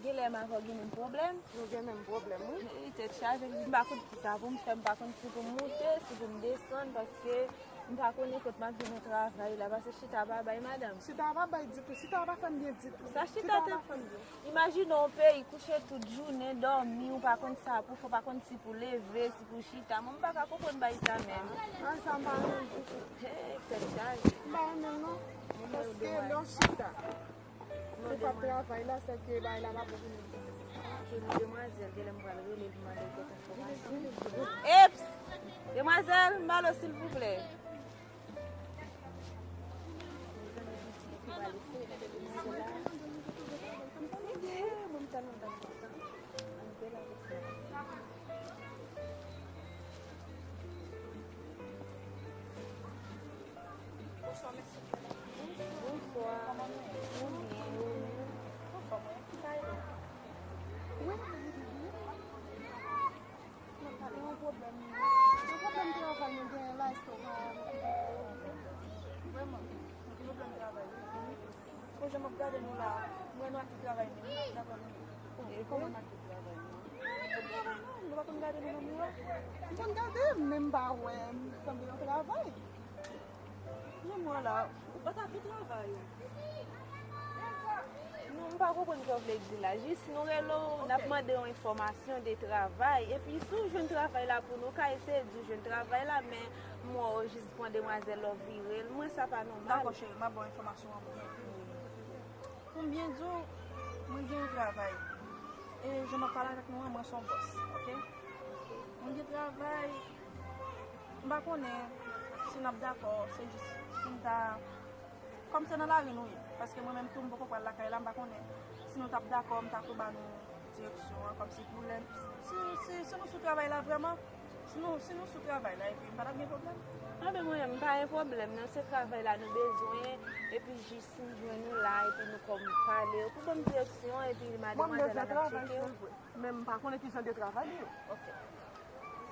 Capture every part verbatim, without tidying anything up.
Genlè m avè w gen menm pwoblèm. Nou gen menm pwoblèm, wi. Ey, tèt chaje, m pa konn kisa pou m fè, m pa konn si pou m moute, si pou m desann, paske m pa konnen kot m ap jwenn yon travay la, paske chita pa bay, madanm. Chita pa bay ditou, chita pa fè m byen ditou. Sa chita te fè m byen. Imajine w peyi, kouche tout jounen, dòmi, ou pa konn sa pou fè, ou pa konn si pou leve, si pou chita. Mwen, m pa ka konprann bagay sa menm. Bagay sa m pa renmen ditou. Hey, tèt chaje. M pa renmen l non. Paske lè w chita, ou p ap travay la, sèke bagay la pa bon pou nou. Demwazèl, genlè m pral rele l pou mande l kèk enfòmasyon. Eps! Demwazèl, m ba l silvouplè. Bonswa, mèsi. Bonswa. Kòman nou ye? Nou byen, e ou menm? Anfòm, wi. Ki bagay la? Wi. Mwen pa gen yon pwoblèm. Yon pwoblèm travay mwen genyen la, èske w ka rezoud li pou mwen? Vrèman, mwen gen pwoblèm travay, wi. Bon, jan m ap gade nou la, m wè nou ak tout travay nou, m pa dakò non. E kòman nou ak tout travay nou? Nou ak tout travay nou, nou pa konn gade nou nan miwa. M konn gade, men m pa wè, m sanble yon travay. Jan m wè la, ou pa ta tou travay. Non, m pa konprann sa w vle di la. Jis nou rele w, n ap mande w enfòmasyon de travay. Epi si w jwenn travay la pou nou, w ka eseye di w jwenn travay la, men m wè w jis pran demwazèl la w vire l. Mwen, sa pa nòmal. Dakò, cheri, m ap ba w enfòmasyon an byen. Pou m byen di w, mwen gen yon travay. E jan m ap pale avèk nou an, mwen se yon bòs, oke? Mwen gen travay, m pa konnen si n ap dakò, se jis pou m ta, kòm se nan lari nou ye, paske mwen menm tou m poko pral lakay la, m pa konnen si nou t ap dakò, m ta tou ba nou direksyon an, kòmsi pou lè, si, si, si nou sou travay la vrèman, si nou, si nou sou travay la, epi m pa t ap gen pwoblèm. Anben, mwen menm, m pa gen pwoblèm, non, se travay la nou bezwen, epi jis si m jwenn ou la, epi nou kòm pale, ou pou ban m direksyon, epi mademwazèl la n ap tcheke w. Men m pa konnen ki jan de travay li ye. Oke.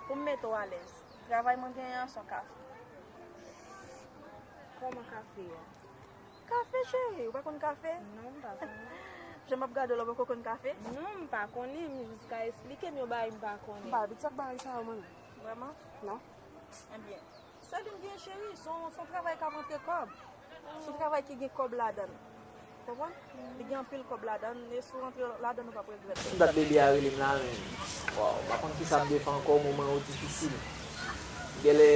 Pou m mete w alèz, travay mwen genyen an se yon kafe. Kòman kafe a? Kafe, cheri, ou pa konn kafe? Non, m pa konnen. Jan m ap gade w la, ou poko konn kafe? Non, m pa konnen, m jis ka esplike m yon bagay m pa konnen. M pa abitye ak bagay sa yo, mwen menm. Vrèman? Non. Ebyen, sèl li m gen, cheri, se yon, se yon travay k ap rantre kòb. Se yon travay ki gen kòb ladan l. Konprann? Li gen anpil kòb ladan l, e si w rantre ladan l, ou p ap regrèt. M dat bebe a rele m la, men, waw, m pa konn kisa m dwe fè ankò, moman yo difisil. Genlè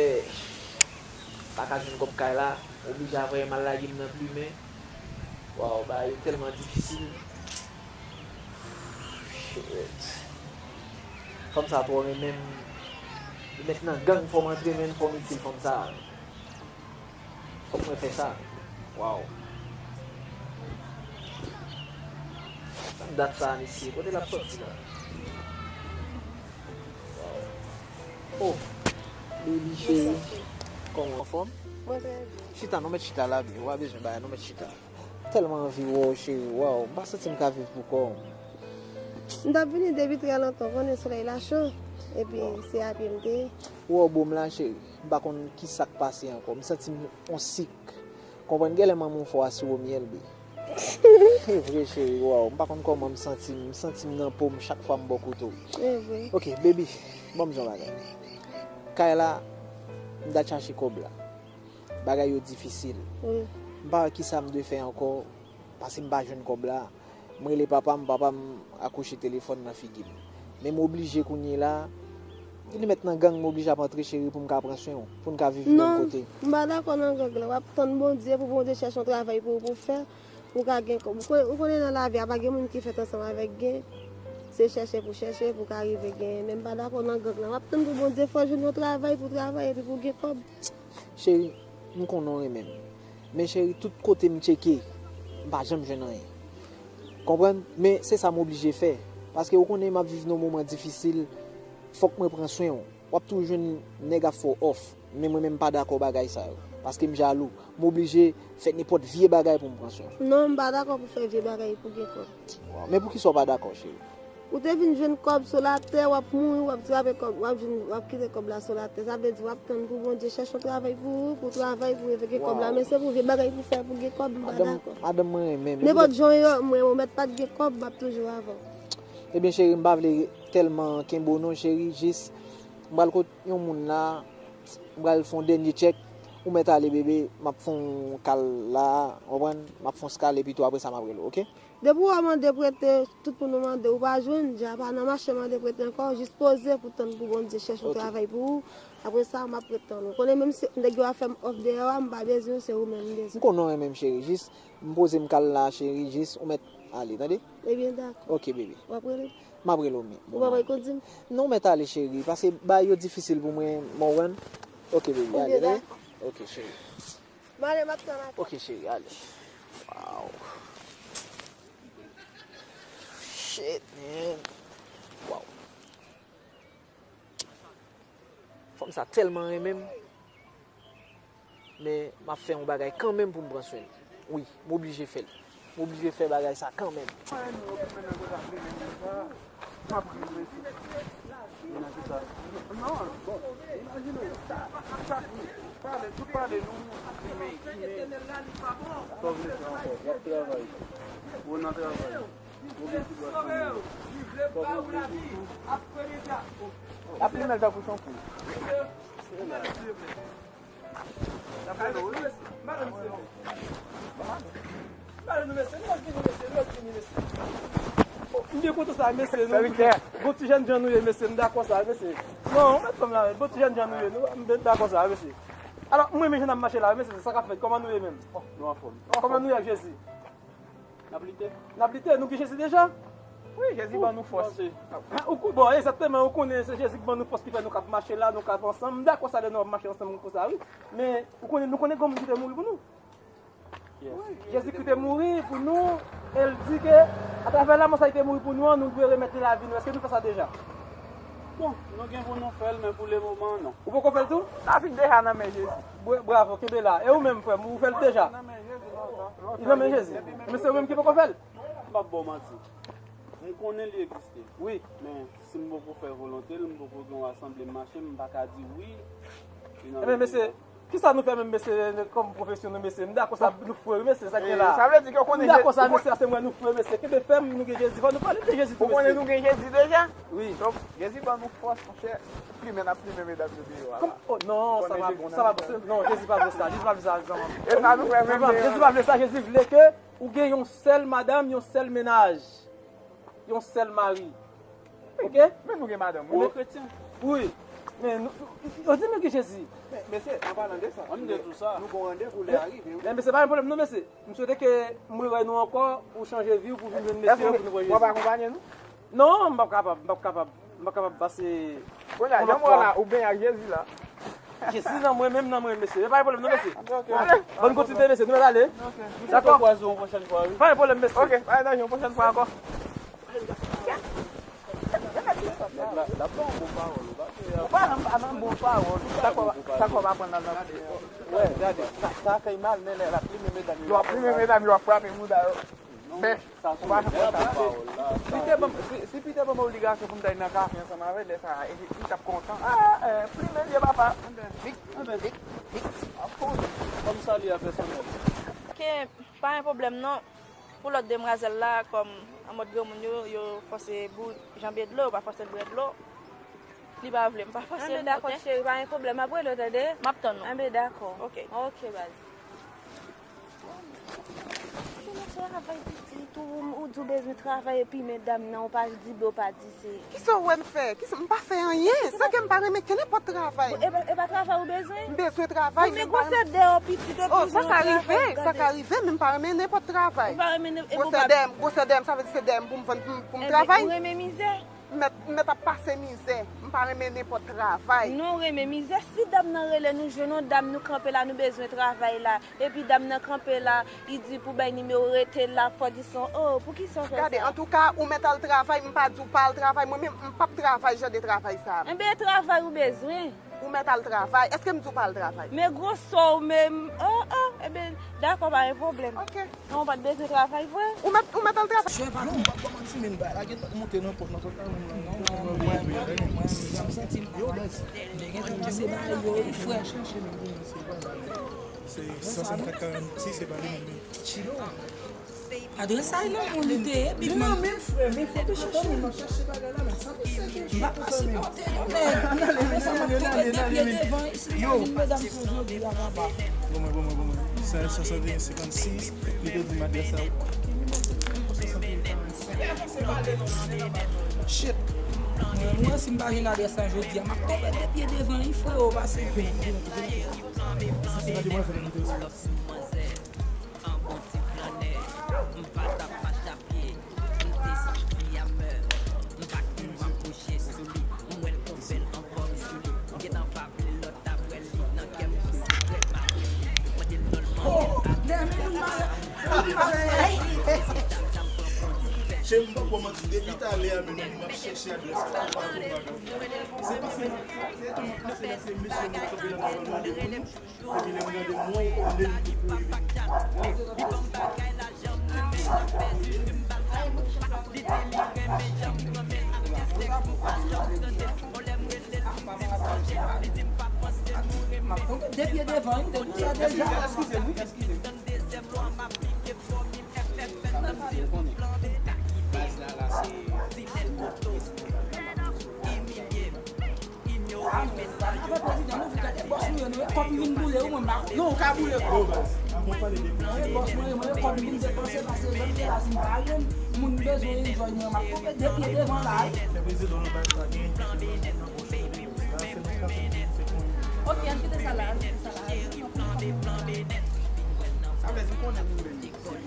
pa ka jwenn kòb kay la, oblije ap voye m al lage m nan plimen. Waw, bagay yo tèlman difisil. Shit. Fanm sa twò renmen m. Li mèt nan gang, fò m antre, men fò m itil fanm sa. Fòk mwen fè sa. Waw. Tann dat sa, mesye. Kote l ap sòti la? Waw. Oh, baby cheri. Kòman? Anfòm? Mwen trè byen. Chita, nou mèt chita la, byen. Ou pa bezwen bagay, nou mèt chita. Tèlman anvi wè w, cheri. Waw, m pa santi m ka viv pou kò m. M t ap vini depi trè lontan, w konnen solèy la cho. Epi se a pye m te ye. Ou wè w bo m la, cheri. M pa konn ki sa k pase ankò. M santi m on sik. Konprann, genlè manman w fè w a siwo myèl, bebe. Se vre, cheri, waw. M pa konn kòman m santi m. M santi m nan po m chak fwa m bò kote w. Se vre. Ok, baby, ban m di w yon bagay. Kay la, m t al chache kòb la. Bagay yo difisil. Wi. M pa wè kisa m dwe fè ankò, paske m pa jwenn kòb la. M rele papa m, papa m akwoche telefòn nan figi m. Men m oblije kounye la, li mèt nan gang, m oblije ap antre, cheri, pou m ka pran swen w, pou n ka viv menm kote. Non, m pa dakò nan gang la. W ap tann Bondye pou Bondye chèche yon travay pou ou pou w fè, pou w ka gen kòb. Ou konnen, ou konnen nan lavi a, pa gen moun ki fèt ansanm avèk gen. Se chèche pou chèche, pou w ka rive gen. Men m pa dakò nan gang la. W ap tann pou Bondye fè w jwenn yon travay pou w travay epi pou w gen kòb. Cheri, m konnen w renmen m. Men cheri, tout kote m tcheke, m pa janm jwenn anyen. Konprann? Men se sa m oblije fè. Paske ou konnen m ap viv nan moman difisil, fòk mwen pran swen w. W ap toujou jwenn nèg ap fè w òf. Men mwen menm m pa dakò bagay sa yo. Paske m jalou. M oblije fè nenpòt vye bagay pou m pran swen w. Non, m pa dakò pou fè vye bagay pou gen kòb. Waw, men poukisa w pa dakò, cheri? Ou te vin jwenn kòb sou latè, w ap mouri, w ap trape kòb, w ap jwenn, w ap kite kòb la sou latè. Sa vle di w ap tann pou Bondye chèche yon travay pou ou, pou w travay, pou w rive gen kòb la. Men se pou vye bagay pou fè, pou gen kòb, m pa dakò. Madanm mwen renmen, men nenpòt jan w ye, mwen, ou mèt pa t gen kòb, m ap toujou avè w. Ebyen, cheri, m pa vle tèlman kenbe w non, cheri, jis m pral kot yon moun la, m pral fè yon dènye tchèk, ou mèt ale, bebe, m ap fè yon kal la, w konprann? M ap fè yon skal, epi tou apre sa, m ap rele w, oke? Depi w mande prete, tout moun ou mande, ou pa jwenn, dja pa nan mache mande prete ankò, jis poze pou tann pou Bondye chèche yon travay pou ou. Apre sa, m ap ret tann ou. Konnen menm si nèg yo ap fè m òf deyò a, m pa bezwen w, se ou menm m bezwen. M konnen w renmen m, cheri, jis m poze m kal la, cheri, jis ou mèt ale, tande? Ebyen, dakò. Oke, bebe. W ap rele m? M ap rele w, mi. Ou pa pral konn di m? Non, ou mèt ale, cheri, paske bagay yo difisil pou mwen, m konprann. Oke, bebe, ale, tande? Ebyen, dakò. Oke, cheri. M ale, m ap tann apèl. Oke, cheri, ale. Wow. Shit, man. Wow. Fanm sa tèlman renmen m. Men m ap fè yon bagay kanmenm pou m pran swen l. Wi, m oblije fè l. M oblije fè bagay sa kanmenm. Ap plimen l tankou sankou. M byen kontan sa, mesye. Nou, bon ti jènjan nou ye, mesye. M dakò sa, mesye. Non, mèt fanm la, bon ti jènjan nou ye. Nou, m dakò sa, mesye. Alò, m renmen jan n ap mache la, mesye. Sa k ap fèt? Kòman nou ye menm? Nou anfòm. Kòman nou ye ak Jezi? N ap lite. N ap lite, nou gen Jezi deja? Wi, Jezi ban nou fòs. Ou ko-, bon, egzakteman, ou konnen se Jezi ki ban nou fòs ki fè nou k ap mache la, nou k ap ansanm. M dakò sa lè nou ap mache ansanm konsa, wi. Men, ou konnen, nou konnen gen moun ki te mouri pou nou. Jezi ki te mouri pou nou, e l di ke atravè lanmò sa li te mouri pou nou an, nou dwe remèt li lavi nou. Èske nou fè sa deja? Bon, nou gen pou nou fè l, men pou lemoman, non. Ou poko fè l tou? Lavi n deja nan men Jezi. Bra-, bravo, kenbe la. E ou menm, frè m, ou fè l deja? Li nan men Jezi. Men se ou menm ki poko fè l? M p ap ba w manti. M konnen li egziste. Wi. Men si m poko fè volonte l, m poko gen yon asanble m mache, m pa ka di wi. Li nan men Jezi. Kisa nou fè menm, mesye, kòm pwofesyon nou, mesye? M dakò sa, nou fre, wi, mesye, sa k gen la. Sa vle di ke w konnen. M dakò sa, mesye, se mwen nou fre, mesye. Kenbe fèm, nou gen Jezi. Fò nou pale de Jezi tou, mesye. Ou konnen nou gen Jezi deja? Wi. Donk, Jezi ban nou fòs, monchè. Plimen ap plimen medam yo deyò a la. Oh, non, sa pa bon, sa pa bon. Non, Jezi pa vle sa. Jezi pa vle sa, zanmi. E sa nou fè menm. Jezi pa vle sa, Jezi vle ke ou gen yon sèl madanm, yon sèl mennaj. Yon sèl mari. Ok? Men nou gen madanm, wi. Ou kretyen? Wi. Men nou, yo di nou gen Jezi. Men, mesye, an palan de sa, nou gen tou sa. Nou gon randevou lè a rive, wi. Men, mesye, pa gen pwoblèm, non, mesye. M swete ke m rewè nou ankò, ou chanje vi w pou vin jwenn mesye yo pou nou pran Jezi. Èske w ap akonpaye nou? Non, m p ap kapab, m p ap kapab, m p ap kapab pase. Kounye a, jan m wè w la, ou benyen ak Jezi la. Jezi nan mwen, menm nan mwen, mesye. E pa gen pwoblèm, non, mesye. Ok, ok. Bòn kontinite, mesye. Nou mèt ale. Ok. Dakò. N ap kwaze yon pwochèn fwa, wi. Pa gen pwoblèm, mesye. Ok, pa gen danje, yon pwochèn fwa ankò. Nèg la, l ap ba w bon pawòl, ou pa vle. Ou pa nan, pa nan bon pawòl. Sa kò, sa kò pa pran nan nan. Wè, gade, sa, sa fè mal, men lè l ap plimen medam yo. Yo ap plimen medam yo, ap frape mouda yo. Men, ou pa janm wè sa. Si te ban m, si, si Peter ban m obligasyon pou m t al nan kafe ansanm avè l, lè sa a, e, li t ap kontan. Ah, eh, plimen l ye, papa. Vik, vik, vik. Ap kouri. Kòm sa li a pèsonèl. Ok, pa gen pwoblèm non. Pou lòt demwazèl la, kòm an mòd granmoun yo, yo fòse bou-, janbe dlo, yo pa fòse l bwè dlo. Li pa vle, m pa fòse l, dakò, cheri, pa gen pwoblèm, m ap rele w, tande? M ap tann ou. Enben, dakò. Ok. Ok, baz. Ou travay pitit, ou, ou di w bezwen travay, epi men dam nan, ou pa di blo, pa di se. Kisa w wè m fè? Kisa, m pa fè anyen. Sa ke m pa renmen ke nenpòt travay. Bon, e pa, e pa travay ou bezwen? M bezwen travay, men m pa renmen. Bon, men gwosè dèyè w pitit, epi ou di w travay, gade. Oh, sa ka rive, sa ka rive, men m pa renmen nenpòt travay. Ou pa renmen nen-, e bon, gwosè dèyè m, gwosè dèyè m, sa vle di se dèyè m pou m vann, pou m, pou m travay. Enben, ou renmen mizè? M mèt, m mèt ap pase mizè. M pa renmen nenpòt travay. Non, renmen mizè. Si dam nan rele nou, jwenn yon dam, nou kanpe la, nou bezwen travay la. Epi dam nan kanpe la, li di pou bay nimewo rete la, fò di son, oh, poukisa w fè sa? Gade, antouka, ou mèt al travay, m pa di w pa al travay, mwen menm, m p ap travay jan de travay sa. Enben, e travay ou bezwen. Ou mèt al travay. Èske m di w pa al travay? Men gwosè w menm, oh, oh. Ebyen, dakò, pa gen pwoblèm. Ok. Non, ou pa t bezwen travay vre? Ou mèt, ou mèt al travay. Jwe pa non, m p ap ba w manti, men bagay la gentan monte nan pòt nan sòt la. Non, non, mwen, mwen, mwen, mwen, m santi m, yo, bèz. Nèg gentan kòmanse bay yo, frè. Se san senkant karant sis, se pa li menm. Chilo. Adrès sa, non, moun li te ye, Big Man. Men frè, men frè, m ap chache bagay la, men sa ki sèke. M pa ka sipòte, non, men. Apre sa, m ap kenbe de pye devan, isi, imajin medam sa jodi a, papa. Bon, mwen, bon, mwen, bon, mwen. Sa, swasannteyen senkannsis, li te di m adrès sa. Shit. Mwen, mwen, si m pa jwenn adrès la jodi a, m ap kenbe de pye devan, wi, freo, pase. Gade, mwen, fè m te. An bon ti flannè, m pa t ap mache apye, m te santi amè, m pa t konn m ap kouche sou li, m wè l gon bèl anfòm sou li, m gentan pa vle lòt ap wè li nan kè m gon sekrè m ap mande l non l mande m. Cheri, m pap ba w manti, depi talè a menm m ap chèche adrès la. Se paske se tou mwen panse la se mesye mwen kanpe nan devan mwen. Epi lè m gade mwen, ou konnen li te kouri vini. M ap konte de pye devan, m te di sa deja. Eskize m, wi, eskize m. Baz la, la, se Apre prezidan, nou vin gade bòs nou yo, nou e kòb m vin boule, wi, mwen, m pa konn. Non, ou ka boule kòb. Mwen e bòs mwen, mwen e kòb m vin depanse, paske jan m ye la, si m pa jwenn moun m bezwen enjoy mwen, m ap kanpe de pye devan la, wi. Se prezidan nan baz la, gen. Ok, ann kite sa la, ann kite sa la. Sa vle di, m konnen moun bezwen.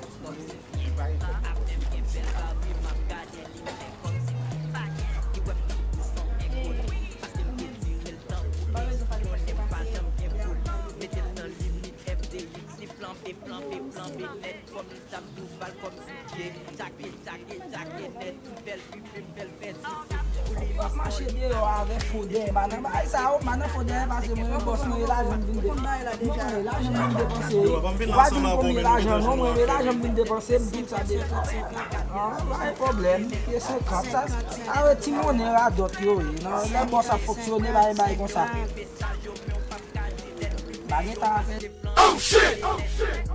Ap mache deyò avè fo dèyè, m pa nan bagay sa yo, m pa nan fo dèyè, paske mwen menm bòs mwen, e lajan m vin depanse. Mwen, e lajan m vin depanse. Ou pa di m konbyen lajan, non, mwen, e lajan m vin depanse, m di w sa de. Ah, pa gen pwoblèm, pye senkant, sa, sa yo ti monnen radòt yo ye. Non, lè bòs ap fonksyone, bagay, bagay konsa. Pa gen tan a fè. Oh shit! Oh shit!